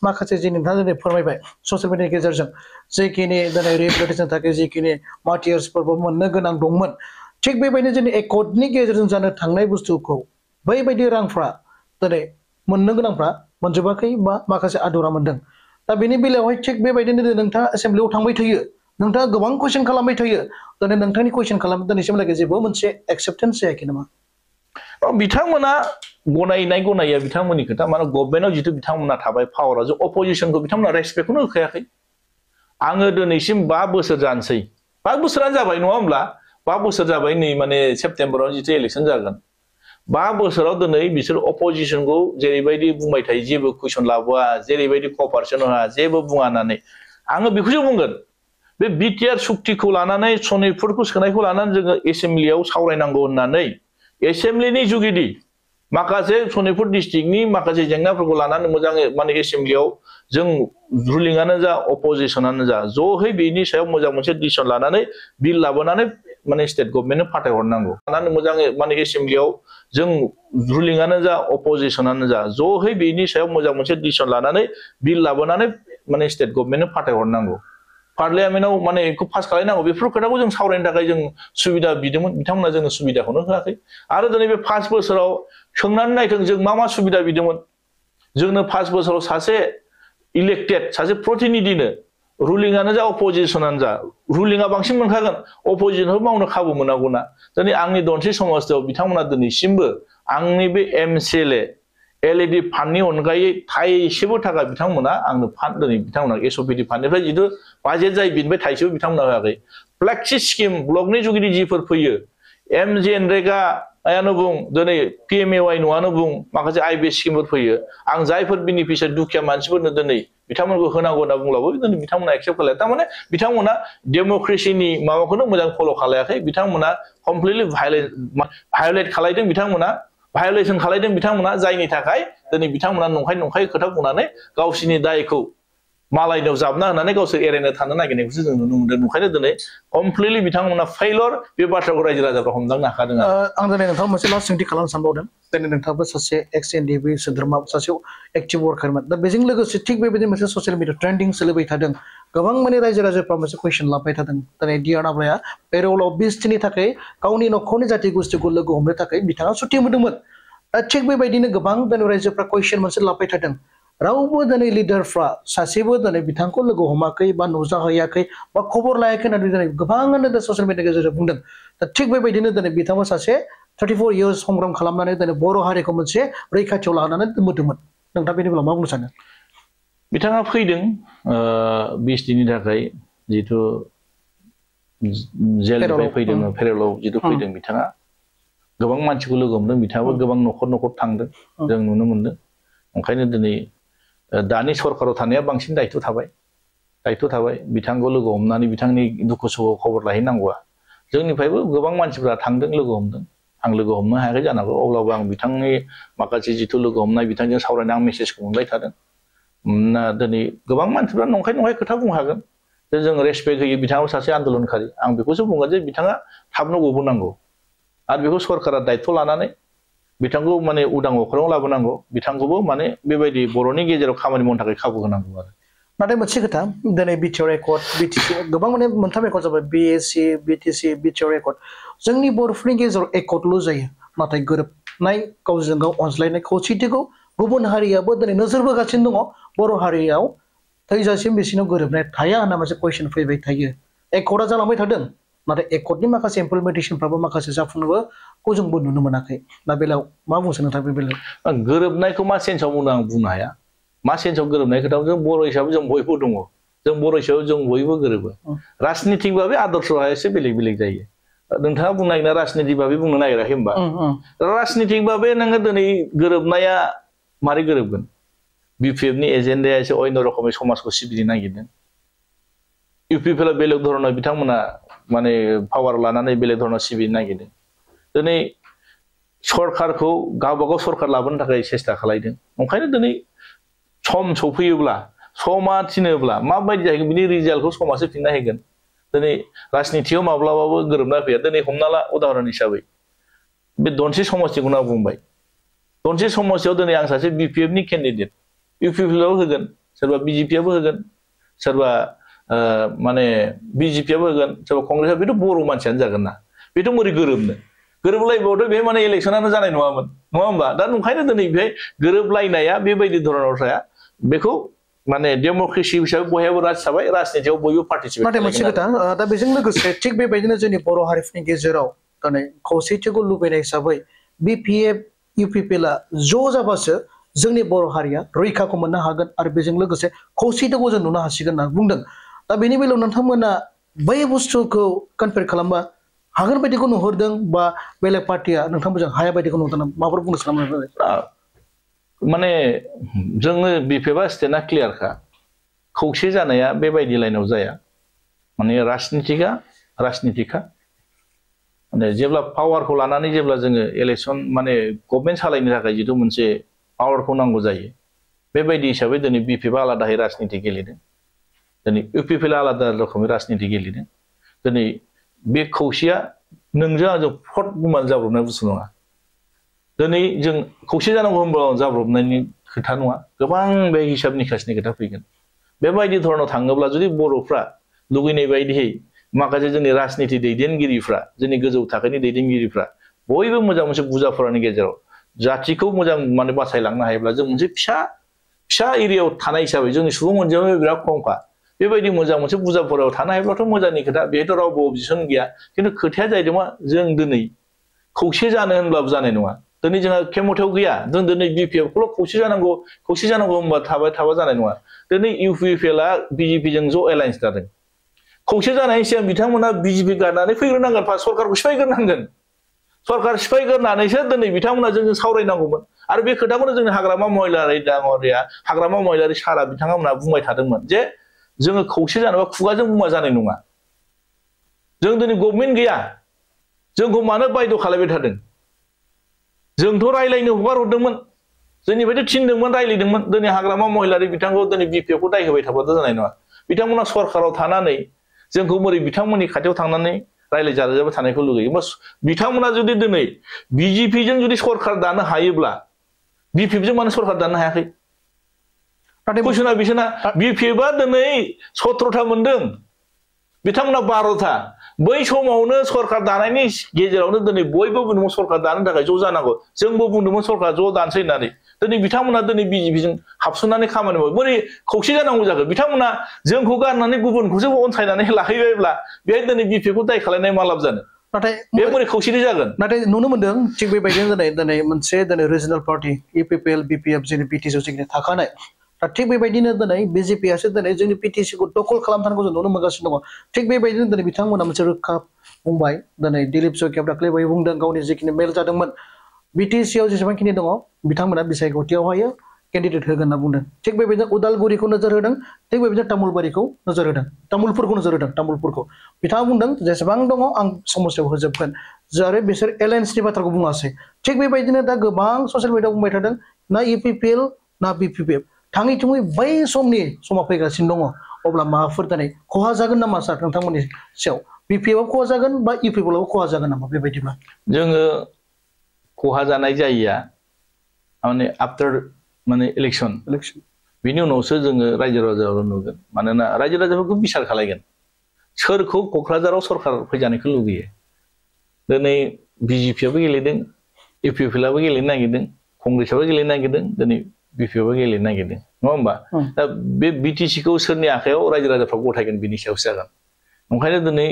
माखासे जे नोंथाङा दिनै फोरमायबाय ससियेल मिडियानि गेजेरजों जेखिनि दिनै रिहेबिलिटेसन थाखाय जेखिनि मार्टियार्सफोरबो मोननो गोनां दंमोन थिग बेबायदिनो जोंनि एकर्डनि गेजेरजों जानो थांनाय बुस्थुखौ बैबायदि रांफ्रा दिनै मोननो गोनांफ्रा मोनजोबाखै बा माखासे आदुरा मोनदों दा बेनि बेलायावहाय थिग बेबायदिनो नोंथाङा एसेम्ब्लियाव थांबाय थायो नोंथाङा गोबां कुइसन खालामबाय थायो दिनै नोंथांनि कुइसन खालाम दिनैसिमहालागै जेबो मोनसे एक्सेप्टेन्स जायाखै नामा बिथांमोना गनाया बिथांमोननि खोथा माने गभर्नमेन्टआव जितु बिथांमोना थाबाय पावाराव जे अपोजिशनखौ बिथांमोना रेसपेक्टखौनो होखायाखै आङो दिनैसिम 5 बोसोर जानोसै 5 बोसोरानो जाबाय नङा होमब्ला 5 बोसोर जाबाय नै माने सेप्तेम्बराव जितु इलेक्सन जागोन 5 बोसोराव दिनै बिसोर अपोजिशनखौ जेरैबायदि बुंबाय थायो जेबो कुइसन लाबोआ जेरैबायदि कपारेसन होआ जेबो बुङा होननानै आङो बेखौसो बुंगोन बे बिटिआर सुक्तिखौ लानानै सनितपुरखौ सोनायखौ लानानै जोङो एसेम्ब्लियाव सावरायनांगौ होननानै एसेम्ब्लिनि जुगिदि माखासे सनितपुर डिस्ट्रिक्टनि माखासे जेंनाफोरखौ लानानै मोजाङै माने एसेम्ब्लियाव जों रुलिंआनो जा अपोजिशनानो जा ज'है बेनि सायाव मोजां मोनसे डिसिसन लानानै बिल लाबोनानै माने स्टेट गभर्नमेन्टनो फाथायहरनांगौ लानानै मोजाङै माने एसेम्ब्लियाव जों रुलिंआनो जा अपोजिशनानो जा ज'है बेनि सायाव मोजां मोनसे डिसिसन लानानै बिल लाबोनानै माने स्टेट गभर्नमेन्टनो फाथायहरनांगौ पार्लियामेन्टआव माने बेखौ पास खालामनांगौ बेफोर खोथाखौ जों सावरायनो थाखाय जों सुबिदा बिदोंमोन बिथांमोना जोंनो सुबिदाखौनो होआखै आरो दिनै बे 5 बोसोराव सोंनानै नायथों जों मा सुबिदा बिदोंमोन जोंनो 5 बोसोराव सासे इलेक्टेड सासे प्रतिनिधिनो रुलिंआनो जा अपोजिशनानो जा रुलिंआ बांसिन मोनखागोन अपोजिशनखौ मावनो खाबु मोनागौना दिनै आंनि दनसि समाजाव बिथांमोना दिनैसिमबो आंनि बे एमसिएलए एलइडि फान्डनि अनगायै थाइसेबो थाखा बिथांमोना आंनो फान्ड दिनै बिथांमोना एसअपिडि फान्डनिफ्राय जितु बाजेट जायो बिनिफ्राय थाइसेबो बिथांमोना होआखै फ्लेक्सि स्किम ब्लकनि जुगिदि जिफोर फैयो एमजिएनरेगायानो बुं दिनै पिएमएवाइ न'आनो बुं माखासे आइबि स्किमफोर फैयो आं जायफोर बेनिफिसियारि दुखिया मानसिफोरनो दिनै बिथांमोनखौ होनांगौ होनना बुंब्लाबो दिनै बिथांमोना एक्सेप्ट खालाया थारमाने बिथांमोना डेम'क्रेसिनि माबाखौनो मोजां फल' खालायाखै बिथांमोना कमप्लिटलि भायलेट खालायदों बिथांमोना भायलेसन खालायदों बिथांमोना जायनि थाखाय दिनै बिथांमोना नंखाय खोथा बुंनानै गावसिनि दायखौ मालायनाव जाबना होनानै गावसोर एरायनो थानो नागिरनायखौसो जों नुनो मोनदों ओंखायनो दिनै कमप्लिटलि बिथांमोना फेइलर बे बाथ्राखौ रायजो राजाफ्रा हमदांनो हाखादों आं दिनै नोंथां मोनसे लास्ट सोंथि खालामनो सानबावदों दिनै नोंथाङाबो सासे एक्स एनडिबि सोद्रोमा सासे एक्टिभ वर्कारमोन दा बेजों लोगोसे थिग बेबायदिनो मोनसे ससियेल मिडिया ट्रेन्डिं सोलिबाय थादों गोबां माने रायजो राजाफ्रा मोनसे कुइसन लाबाय थादों दिनै डिआर नाब्लाया पेर'लाव 20 दिननि थाखाय गावनि न'खरनि जाथि गोष्ठीखौ लोगो हमनो थाखाय बिथाङा सुटि मोनदोंमोन दा थिग बेबायदिनो गोबां दिनै रायजोफ्रा कुइसन मोनसे लाबाय थादों रावबो दिनै लिडारफ्रा सासेबो दिनै बिथांखौ लोगो हमाखै बा नुजाहैयाखै बा खबर लायाखै होननानै दिनै गोबाङानो ससियेल मिडियानि गेजेरजों बुंदों दा थिग बेबायदिनो दिनै बिथाङा सासे 34 इयार्स संग्राम खालामनानै दिनै बर' हारिखौ मोनसे रैखाथियाव लानानै दोनबोदोंमोन नोंथाङा बेनि बेलायाव मा बुंनो सानो बिथाङा फैदों 20 दिननि थाखाय जितु जेलनिफ्राय फैदों पेर'लाव जितु फैदों बिथाङा गोबां मानसिखौ लोगो हमदों बिथाङाबो गोबां न'खर थांदों जों नुनो मोनदों ओंखायनो दिनै दानि सरकाराव थानाया बांसिन दायित्व थाबाय बिथांखौ लोगो हमनानै बिथांनि दुखु सुखु खबर लाहैनांगौआ जोंनिफ्रायबो गोबां मानसिफ्रा थांदों लोगो हमदों आं लोगो हमनो हायाखै जानांगौ अब्लाबो आं बिथांनि माखासे जिथु लोगो हमनाय बिथांजों सावरायना आं मेसेजखौ मोनबाय थादों दिनै गोबां मानसिफ्रा नंखाय खोथा बुंनो हागोन जे जों रेसपेक्ट होयो बिथाङाबो सासे आन्दोलनखारि आं बेखौसो बुंगोन जे बिथाङा थाबनो गबोनांगौ आरो बेखौ सरकारा दायित्व लानानै बिथांखौ माने उदां अख्राङाव लाबोनांगौ बिथांखौबो माने बेबायदि बर'नि गेजेराव खामानि मावनो थाखाय खाबु होनांगौ आरो नाथाय मोनसे खोथा दिनै बिटिआर एकर्ड बिटिसि गोबां माने मोनथाम एकर्ड जाबाय बिएसि बिटिसि बिटिआर एकर्ड जोंनि बर'फोरनि गेजेराव एकर्डल' जायो नाथाय गोरोबनाय गावजों गाव अनज्लायनाय खौसेथिखौ गुबुन हारियाबो दिनै नोजोर बोगासिनो दङ बर' हारियाव थैजासिम बिसिनाव गोरोबनाय थाया होनना मोनसे कुइसन फैबाय थायो एकर्डआ जालांबाय थादों नाथाय एकर्डनि माखासे इमप्लिमेन्टेसनफ्राबो माखासे जाफुंनोबो जोंबो नुनो मोनाखै दा बेलायाव मा बुंसै नोंथां बे बेलायाव गोरोबनायखौ मा सेन्सआव बुंनो आं बुंनो हाया मा सेन्सआव गोरोबनाय खोथा जों बर' हिसाबै जों बयबो दङ जों बर' हिसाबै जों बयबो गोरोबो राजनितिक भाबै आदर्शआ एसे बेलेग जायो नोंथाङा बुंनो नागिरा राजनितिक भाबै बुंनो नागिराखै होनबा राजनितिक भाबै नोङो दिनै गोरोबनाया मारै गोरोबगोन BPF नि एजेन्डाया एसे अन्य रोखोमै समाजखौ सिबिनो नागिरदों UPPL बेलेग धरनाव बिथांमोना माने पावार लानानै बेलेग धरनाव सिबिनो नागिरदों दिनै सरकारखौ गावबागाव सरकार लाबोनो थाखाय सेस्था खालायदों ओंखायनो दिनै सम सफैयोब्ला समा थिनोब्ला माबायदि जाहैगोन बिनि रिजाल्टखौ समासो फिनना होगोन दिनै राजनितियाव माब्लाबाबो गोरोबना फैया दिनै हमना ला उदाहरन हिसाबै बे दनसे समस्तिखौनो बुंबाय दनसे समस्तियाव दिनै आं सासे BPF नि केन्डिडेट UPPL आव होगोन सोरबा BJP आबो होगोन सोरबा माने BJP आबो होगोन सोरबा कंग्रेसआ बेथ' बर' मानसियानो जागोन ना बेथ' मोरै गोरोबलायबावथ' बे माने इलेक्सनानो जानाय नङामोन नङा होमबा दा ओंखायनो दिनै बे गोरोबलायनाया बेबायदि धरनाव थाया बेखौ माने डेम'क्रेसि हिसाबै बयहाबो राज थाबाय राजनितियाव बयबो पार्टिसिपेट नाथाय मोनसे खोथा दा बेजों लोगोसे थिग बेबायदिनो जोंनि बर' हारिफोरनि गेजेराव दिनै खौसेथिखौ लुबैनाय हिसाबै BPF UPPL ज' जाबासो जोंनि बर' हारिया रैखाखौ मोननो हागोन आरो बेजों लोगोसे खौसेथिखौ जों नुनो हासिगोन होनना बुंदों दा बेनि बेलायाव नोंथांमोना बै बुस्थुखौ कनफेयर खालामबा हागोन बायदिखौ नुहुरदों बा बेलेग पार्टिया नोंथांमोनजों हाया बायदिखौ नुहुरदों माबोरै बुंनो सानदों माने जोङो BPF आ स्टेटआ क्लियारखा खौसे जानाया बेबायदि लाइनाव जाया माने राजनितिका माने जेब्ला पावारखौ लानानै जेब्ला जोङो इलेक्सन माने गभर्नमेन्ट सालायनो थाखाय जिथु मोनसे पावारखौ नांगौ जायो बेबायदि हिसाबै दिनै BPF आ आलादायै राजनिति गेलेदों दिनै UPPL आ आलादा रोखोमै राजनिति गेलेदों दिनै बे खौसेया नोंजों आंजों फट बुंबानो जाब्रबनाय बुस्थु नङा दिनै जों खौसे जानांगौ होनब्ला जाब्रबनायनि खोथा नङा गोबां बे हिसाब निकासनि खोथा फैगोन बेबायदि धरनाव थाङोब्ला जुदि बर'फ्रा लुगैनाय बायदियै माखासे जोंनि राजनिति दैदेनगिरिफ्रा जोंनि गोजौ थाखोनि दैदेनगिरिफ्रा बयबो मोजां मोनसे बुजाफोरनि गेजेराव जातिखौ मोजां माने बासायलांनो हायोब्ला जों मोनसे फिसा एरियायाव थानाय हिसाबै जोंनि सुबुं अनजिमाया बिराद खमखा बेबायदि मोजां मोनसे बुजाफोराव थानो हायोब्लाथ' मोजांनि खोथा बेहायथ' रावबो अबजेक्सन गैया खिन्थु खोथाया जाहैदों मा जों दिनै खौसे जानो होनब्लाबो जानाय नङा दिनै जोंहा खेमथायाव गैया जों दिनै BPF खौल' खौसे जानांगौ होनबा थाबा जानाय नङा दिनै UPPL आ BJP जों ज' एलायन्स जादों खौसे जानायनि सिगां बिथांमोना BJP गारनानै फैग्रोनांगोन सरकारखौ सिफायग्रोनांगोन सरकार सिफायग्रोनानैसो दिनै बिथांमोना जोंजों सावरायनांगौमोन आरो बे खोथाखौनो जोंनि हाग्रामा महिलारि सारा बिथांमोना बुंबाय थादोंमोन जे जोङो खौसे जानोबा खुगाजों बुंबा जानाय नङा जों दिनै गभर्नमेन्ट गैया जोंखौ मानो बायद' खालामबाय थादों जोंथ' रायलायनो हगार हरदोंमोन जोंनिफ्रायथ' थिनदोंमोन रायलायदोंमोन दिनै हाग्रामा महिलारि बिथांखौ दिनै BPF खौ दाय होबाय थाबाथ' जानाय नङा बिथांमोना सरकाराव थानानै जोंखौ बोरै बिथांमोननि खाथियाव थांनानै रायलायजाबाय थानायखौ लुगैयो बिथांमोना जुदि दिनै BJP जों जुदि सरकार दानो हायोब्ला BPF जों मानो सरकार दानो हायाखै कुइसना बिसोरना BPF आ दिनै 17था मोनदों बिथांमोना 12था बै समावनो सरकार दानायनि गेजेरावनो दिनै बयबो बुंदोंमोन सरकार दानो थाखाय ज' जानांगौ जोंबो बुंदोंमोन सरकार ज' दानसै होननानै दिनै बिथांमोना दिनै BJP जों हाबसननानै खामानि मावो बोरै खौसे जानांगौ जागोन बिथांमोना जोंखौ गारनानै गुबुनखौसो अनसायनानै लाहैबायब्ला बेहाय दिनै BPF खौ दाय खालामनाय मा लाब जानो नाथाय बे बोरै खौसेथि जागोन नाथाय नुनो मोनदों थिग बेबायदिनो दिनै मोनसे रिजनाल पार्टी UPPL BPF जोंनि BTC जोंनि थाखानाय थिग बेबायदिनो दिनै BJP आसो दिनै जोंनि PTC खौ दखल खालामथारनायखौ जों नुनो मोनगासिनो दङ थिग बेबायदिनो दिनै बिथांमोना मोनसे रोखा बुंबाय दिनै दिलीप जयकिया दाख्लैबाय बुंदों गावनि जिखिनि मेल जादोंमोन BTC आव जेसेबांखिनि दङ बिथांमोना बिसायख'थियावहाय केन्डिडेट होगोन होनना बुंदों थिग बेबायदिनो उदालगुरिखौ नोजोर होदों थिग बेबायदिनो तामुलबारिखौ नोजोर होदों तामुलपुरखौ बिथाङा बुंदों जेसेबां दङ आं समस्यायाव होजोबगोन आरो बिसोर एलायन्सनि बाथ्राखौ बुङासै थिग बेबायदिनो दा गोबां ससियेल मिडियाआव बुंबाय थादों ना UPPL ना BPF थाङै थुङै बै समा फैगासिनो दङ अब्ला माबाफोर दिनै खहा जागोन नामा सार नोंथांमोननि सायाव BPF आव खहा जागोन बा UPPL आव खहा जागोन नामा बेबायदिब्ला जोङो खहा जानाय जायिया माने आफ्टार माने इलेक्सन बिनि उनावसो जोङो रायजो राजायाव नुगोन मानोना रायजो राजाफोरखौ बिसार खालायगोन सोरखौ क'क्राझाराव सरकार फैजानायखौ लुगैयो दिनै BJP आबो गेलेदों UPPL आबो गेलेनो नागिरदों कंग्रेसआबो गेलेनो नागिरदों दिनै BPF आबो गेलेनो नागिरदों नङा होमबा दा बे BTC खौ सोरनि आखायाव रायजो राजाफ्रा गथायगोन बिनि सायावसो जागोन ओंखायनो दिनै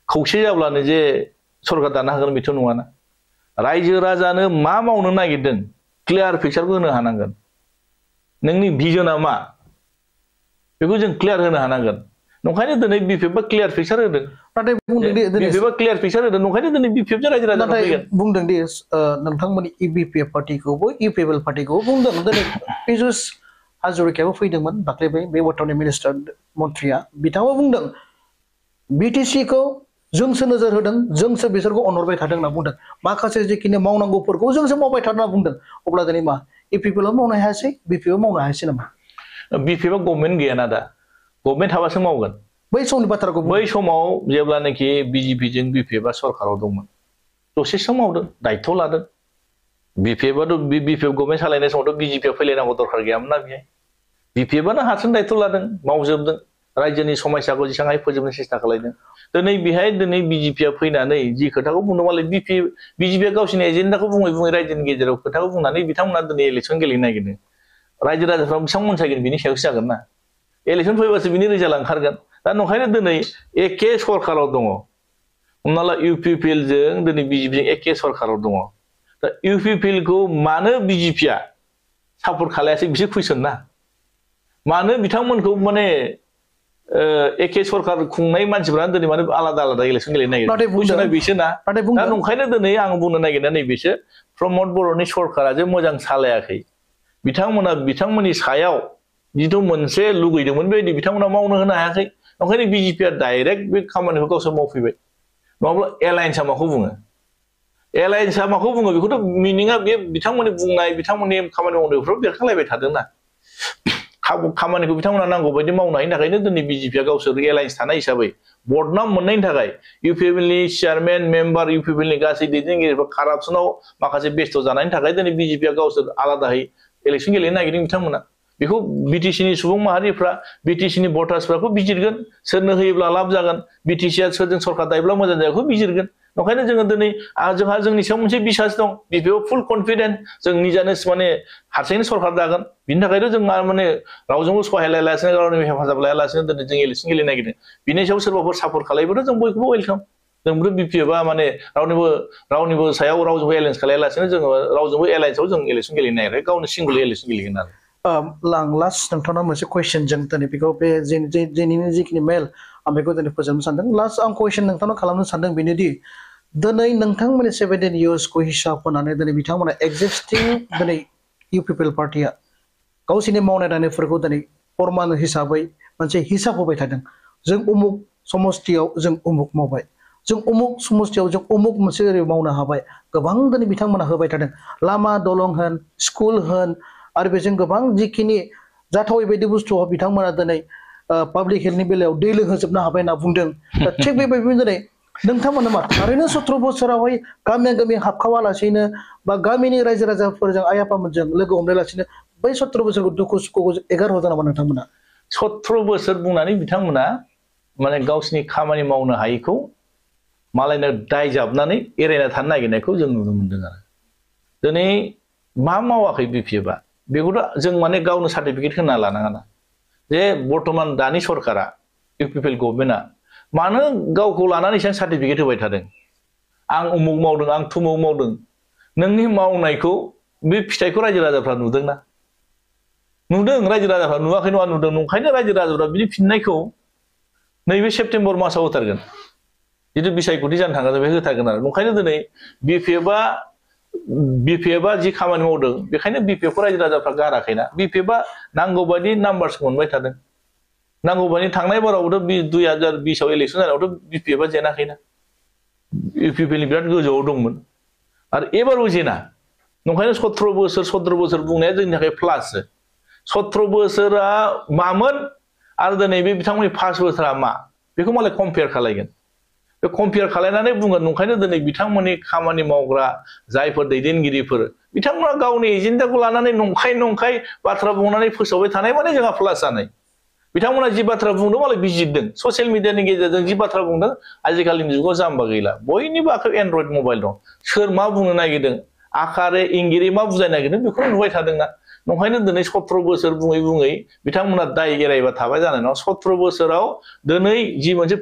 खौसे जाब्लानो जे सरकार दानो हागोन बेथ' नङाना रायजो राजानो मा मावनो नागिरदों क्लियार पिक्चारखौ होनो हानांगोन नोंनि भिजनआ मा बेखौ जों क्लियार होनो हानांगोन ओंखायनो दिनै BPF आ क्लियार पिक्चार होदों नाथाय BPF आ क्लियार पिक्चार होदों ओंखायनो दिनै BPF जों रायजो राजा फैगोन बुंदों दि नोंथांमोननि BPF पार्टिखौबो UPPL पार्टिखौबो बुंदों दिनै पिजुस हाजरिकायाबो फैदोंमोन दाख्लै बे वाटारनि मिनिस्टार मन्थ्रिया बिथाङा बुंदों BTC खौ जोंसो नोजोर होदों जोंसो बिसोरखौ अनहरबाय थादों होनना बुंदों माखासे जिखिनि मावनांगौफोरखौ जोंसो मावबाय थादों होनना बुंदों अब्ला दिनै मा APPL मावनो हायासै BPO मावनो हायासै नामा BPF गभर्नमेन्ट गैयाना दा गभर्नमेन्ट थाबासो मावगोन बै समनि बाथ्राखौ बै समाव जेब्लानाखि BJP जों BPF सरकाराव दंमोन दसे सम मावदों दायित्व लादों BPF गभर्नमेन्ट सालायनाय समावथ' BJP फैलायनांगौ दरकार गैयामोन ना बेहाय BPF आनो हारसिं दायित्व लादों मावजोबदों रायजोनि समस्याखौ जेसेबां फोजोबनो सेस्था खालामदों दिनै बेहाय दिनै BJP फैनानै जि खोथाखौ बुंदों मालाय BJP गावसिनि एजेन्डाखौ बुङै बुङै रायजोनि गेजेराव खोथाखौ बुंनानै बिथांमोना दिनै इलेक्सन गेलेनो नागिरदों रायजो राजाफ्रा बेसेबां मोनसायगोन बिनि सायावसो जागोन ना इलेक्सन फैबासो बिनि रिजाल्ट ओंखारगोन दा नंखायनो दिनै एखे सरकाराव दङ हमना ला UPPL जों दिनै BJP जों एखे सरकाराव दङ दा UPPL खौ मानो BJP आ सापर्ट खालायासै बिसोर कुइसन ना मानो बिथांमोनखौ माने एखे सरकार खुंनाय मानसिफोरा दिनै माने आलादा आलादा इलेक्सन गेलेनो नागिरो कुइसना बिसो ना दा नंखायनो दिनै आं बुंनो नागिरनाया नैबेसो प्रमद बर'नि सरकारा जे मोजां सालायाखै बिथांमोननि सायाव जिथु मोनसे लुगैदोंमोन बेबायदि बिथांमोना मावनो होनो हायाखै ओंखायनो BJP आ डाइरेक्ट बे खामानिखौ गावसोर मावफैबाय नङाब्ला एलायन्सआ माखौ बुङो एलायन्सआ माखौ बुङो बेखौथ' मिनिङा बे बिथांमोननि बुंनाय बिथांमोननि खामानि मावनायफ्राव बेरखांलायबाय थादोंना खामानिखौ बिथांमोना नांगौ बायदि मावनो हायिनि थाखायनो दिनै BJP आ गावसोर एलायन्स थानाय हिसाबै बदनाम मोननायनि थाखाय UPPL नि चेयारमेन मेम्बार UPPL नि गासै दैदेनगिरिफोरा कारापसनाव माखासे बेस्थ' जानायनि थाखाय दिनै BJP आ गावसोर आलादायै इलेक्सन गेलेनो नागिरदों बिथांमोना बेखौ BTC नि सुबुं माहारिफ्रा BTC नि भटार्सफोरखौ बिजिरगोन सोरनो होयोब्ला लाब जागोन BTC आ सोरजों सरकार दायोब्ला मोजां जागोन बेखौ बिजिरगोन ओंखायनो जोङो दिनै जोंहा जोंनि सायाव मोनसे बिसास दं BPO फुल कनफिडेन्ट जों निजानो माने हारसिङैनो सरकार दागोन बिनि थाखायनो जों माने रावजोंबो सहायलायालासिनो रावनिबो हेफाजाब लायालासिनो दिनै जों इलेक्सन गेलेनो नागिरदों बिनि सायाव सोरबाफोर सापर्ट खालायोबाथ' जों बयखौबो वेलकाम जोंबो BPF आ माने रावनिबो सायाव रावजोंबो एलायन्स खालायालासिनो जोङो रावजोंबो एलायन्सआव जों इलेक्सन गेलेनो नागिराखै गावनो सिंगल इलेक्सन गेलेगोन आरो लास्ट नोंथांनाव मोनसे कुइसन जों दिनै बेखौ बे दिनैनि जिखिनि मेल आं बेखौ दिनै फोजोबनो सानदों लास्ट आं कुइसन नोंथांनाव खालामनो सानदों बेनोदि दिनै नोंथांमोननि 17 इयार्सखौ हिसाब होनानै दिनै बिथांमोना एक्जिस्टिं दिनै UPPL पार्टिया गावसोरनि मावनाय दांनायफोरखौ दिनै फरमान हिसाबै मोनसे हिसाब होबाय थादों जों उमुक समस्थियाव जों उमुक मावबाय जों उमुक समस्थियाव जों उमुक मोनसे ओरै मावनो हाबाय गोबां दिनै बिथांमोना होबाय थादों लामा दलं होन स्कुल होन आरो बेजों गोबां जिखिनि जाथावै बायदि बुस्थुआव बिथांमोना दिनै पाब्लिक हेल्थनि बेलायाव दै लोंहोजोबनो हाबाय होनना बुंदों दा थिग बेबायदिनो दिनै नोंथांमोना मा थारैनो 17 बोसोरावहाय गामि हाबखावालासिनो बा गामिनि रायजो राजाफोरजों आइ आफामोनजों लोगो हमलायालासिनो बै 17 बोसोरखौ दुखु सुखुखौ एगारहरदों नामा नोंथांमोना 17 बोसोर बुंनानै बिथांमोना माने गावसिनि खामानि मावनो हायिखौ मालायनो दाय जाबनानै एरायना थानो नागिरनायखौ जों नुनो मोनदों आरो दिनै मा मावाखै BPF आ बेखौथ' जों माने गावनो सार्टिफिकेट होना लानाङा ना जे बर्तमान दानि सरकारा UPPL गभर्नमेन्टआ मानो गावखौ लानानै एसेबां सार्टिफिकेट होबाय थादों आं उमुक मावदों आं थुमुक मावदों नोंनि मावनायखौ बे फिथाइखौ रायजो राजाफ्रा नुदोंना नुदों रायजो राजाफ्रा नुवाखै नङा नुदों नंखायनो रायजो राजाफ्रा बिनि फिननायखौ नैबे सेप्तेम्बर मासाव होथारगोन जिथु बिसायख'थि जानो थांगोन बे होथारगोन आरो नंखायनो दिनै BPF आ जि खामानि मावदों बेखायनो BPF खौ रायजो राजाफ्रा गाराखैना BPF आ नांगौ बायदि नाम्बार्स मोनबाय थादों नांगौ बायदि थांनाय बारावथ' 2020 आव इलेक्सन जानायावथ' BPF आ जेनाखैना UPPL नि बिराद गोजौआव दंमोन आरो एबारबो जेना नंखायनो 17 बोसोर बुंनाया जोंनि थाखाय प्लास 17 बोसोरा मामोन आरो दिनै बे बिथांमोननि 5 बोसोरा मा बेखौ मालाय कम्पेयार खालायगोन बे कम्पेयार खालायनानै बुंगोन नंखायनो दिनै बिथांमोननि खामानि मावग्रा जायफोर दैदेनगिरिफोर बिथांमोना गावनि एजेन्डाखौ लानानै नंखाय बाथ्रा बुंनानै फोसावबाय थानाय माने जोंहा प्लास जानाय बिथांमोना जि बाथ्रा बुंदों मालाय बिजिरदों ससियेल मिडियानि गेजेरजों जि बाथ्रा बुंदों आजिखालिनि जुगाव जाम्बा गैला बयनिबो आखायाव एन्ड्रइड मबाइल दं सोर मा बुंनो नागिरदों आखारे इंगिरि मा बुजायनो नागिरदों बेखौ नुबाय थादोंना नंखायनो दिनै 17 बोसोर बुङै बिथांमोना दाय एरायबा थाबाय जानाय नङा 17 बोसोराव दिनै जि मोनसे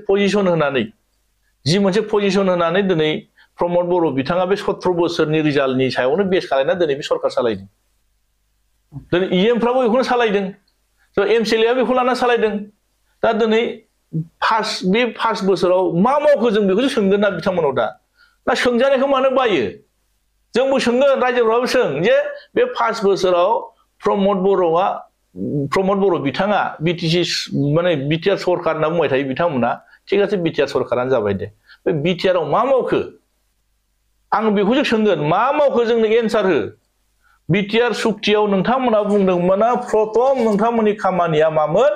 पजिसन होनानै दिनै प्रमद बर' बिथाङा बे 17 बोसोरनि रिजाल्टनि सायावनो बेस खालायना दिनै बे सरकार सालायदों दिनै EMफ्राबो बेखौनो सालायदों MCLA आ बेखौ लाना सालायदों दा दिनै बे 5 बोसोराव मा मावखो जों बेखौसो सोंगोन ना बिथांमोनाव दा सोंजानायखौ मानो बायो जोंबो सोंगोन रायजोफ्राबो सों जे बे 5 बोसोराव प्रमद बर'आ प्रमद बर' बिथाङा बिटिसि माने बिटिआर सरकार होनना बुंबाय थायो बिथांमोना थिग আছে बिटिआर सरकारानो जाबाय दे बे बिटिआराव मा मावखो आं बेखौसो सोंगोन मा मावखो जोंनो एन्सार हो बिटिआर सुक्तियाव नोंथांमोना बुंदोंमोन प्रथम नोंथांमोननि खामानिया मामोन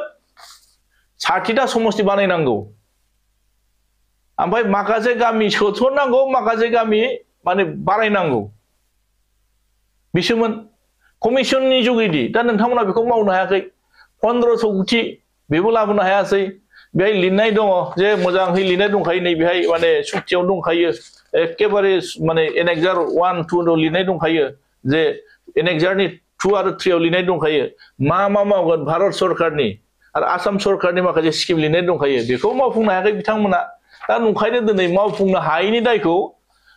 60टा समष्टि बानायनांगौ ओमफ्राय माखासे गामि सोसननांगौ माखासे गामि माने बारायनांगौ बिसोमोन कमिसननि जुगिदि दा नोंथांमोना बेखौ मावनो हायाखै 1500 कोटि बेबो लाबोनो हायासै बेहाय लिरनाय दङ जे मोजाङै लिरनाय दंखायो नै बेहाय माने सुक्तियाव दंखायो एकेबारे माने एनेक्सार 1 2 लिरनाय दंखायो जे एनेक्सारनि 2 आरो 3 आव लिरनाय दंखायो मा मावगोन भारत सरकारनि आरो आसाम सरकारनि माखासे स्किम लिरनाय दंखायो बेखौ मावफुंनो हायाखै बिथांमोना दा नंखायनो दिनै मावफुंनो हायैनि दायखौ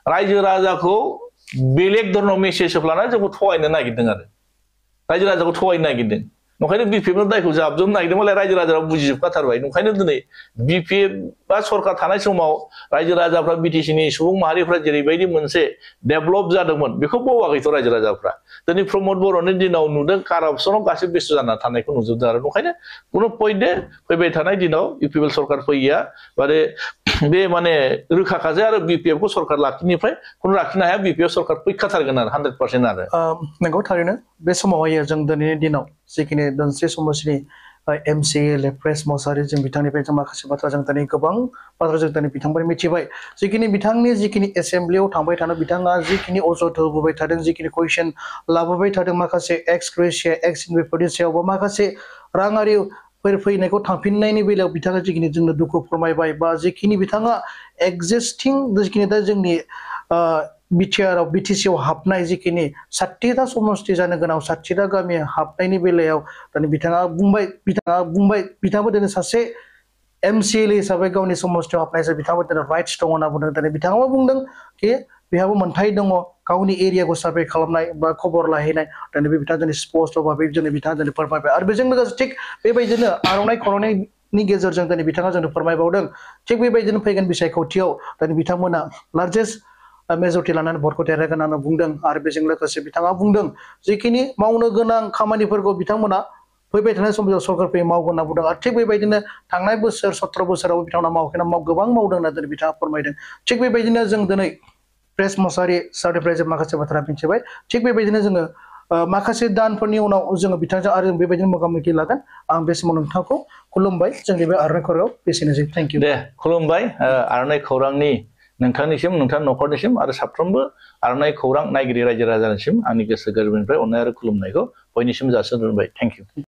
रायजो राजाखौ बेलेग धरनाव मेसेज होफ्लाना जोंखौ थगायनो नागिरदों आरो रायजो राजाखौ थगायनो नागिरदों नंखायनो बिपिएफनो दायखौ जाबजोबनो नागिरदोंमोनलाय रायजो राजाफ्रा बुजिजोबखाथारबाय नंखायनो दिनै बिपिएफ बा सरकार थानाय समाव रायजो राजाफ्रा बिटिसिनि सुबुं माहारिफ्रा जेरैबायदि मोनसे डेभेलप जादोंमोन बेखौ बावाखैथ' रायजो राजाफ्रा दिनै प्रमद बर'नि दिनाव नुदों कारापसनाव गासिबो बेस्थ' जाना थानायखौ नुजोबदों आरो नंखायनो कुनु पइन्टै फैबाय थानाय दिनाव इउपिपिएल सरकार फैया माने बे माने रोखाखासै आरो बिपिएफखौ सरकार लाखिनिफ्राय कुनु लाखिनो हाया बिपिएफ सरकार फैखाथारगोन आरो 100% आरो नंगौ थारैनो बे समावहाय जों दिनैनि दिनाव जिखिनि दोनस्रि समष्टिनि एमसिएलए प्रेस मसाहारि जों बिथांनिफ्राय जों माखासे बाथ्रा जों दिनै गोबां बाथ्रा जों दिनै बिथांनिफ्राय मिथिबाय जिखिनि बिथांनि जिखिनि एसेम्ब्लियाव थांबाय थानो बिथाङा जिखिनि अजद होबोबाय थादों जिखिनि कुइसन लाबोबाय थादों माखासे एक्स ग्रेसिया एक्स इनभेफोरनि सायावबो माखासे राङारि फैनायखौ थांफिननायनि बेलायाव बिथाङा जिखिनि जोंनो दुखु फोरमायबाय बा जिखिनि बिथाङा एक्जिस्टिं जिखिनि दा जोंनि बिटिसिआव हाबनाय जिखिनि 60टा समष्टि जानो गोनां 60टा गामि हाबनायनि बेलायाव दानि बिथाङा बुंबाय बिथाङाबो दिनै सासे एमसिएलए हिसाबै गावनि समष्टियाव हाबनायसो बिथाङाबो दिनै राइट्स दङ होनना बुंदों दिनै बिथाङाबो बुंदों कि बेहाबो मोन्थाय दङ गावनि एरियाखौ सार्भे खालामनाय बा खबर लाहैनाय दिनै बे बिथाङा दिनै स्पष्ट भाबै दिनै बिथाङा दिनै फोरमायबाय आरो बेजों लोगोसे थिग बेबायदिनो आर'नाइ खर'नायनि गेजेरजों दिनै बिथाङा जोंनो फोरमायबावदों थिग बेबायदिनो फैगोन बिसायख'थियाव दिनै बिथांमोना लार्जेस्ट मेजरिटी लानानै भटखौ देरहागोन होनना बुंदों आरो बेजों लोगोसे बिथाङा बुंदों जिखिनि मावनो गोनां खामानिफोरखौ बिथांमोना फैबाय थानाय समाव सरकार फैयो मावगोन होनना बुंदों आरो थिग बेबायदिनो थांनाय बोसोर 17 बोसोराव बिथांमोना मावाखैना गोबां मावदों होनना दिनै बिथाङा फोरमायदों थिग बेबायदिनो जों दिनै प्रेस मसाहारि सारनिफ्राय जों माखासे बाथ्रा मिथिबाय थिग बेबायदिनो जोङो माखासे दानफोरनि उनाव जोङो बिथांजों आरो बेबायदिनो मोगा-मोगि लागोन आं बे समाव नोंथांखौ खुलुमबाय जोंनि बे आर'नाइ खौराङाव बेसेनोसै थेंक इउ दे खुलुमबाय आर'नाइ खौरांनि नोंथांनिसिम नोंथां न'खरनिसिम आरो साफ्रोमबो आर'नाइ खौरां नायगिरि रायजो राजानिसिम आंनि गोसो गोरबोनिफ्राय अननाय आरो खुलुमनायखौ बयनिसिम जासिहरबाय थेंक इउ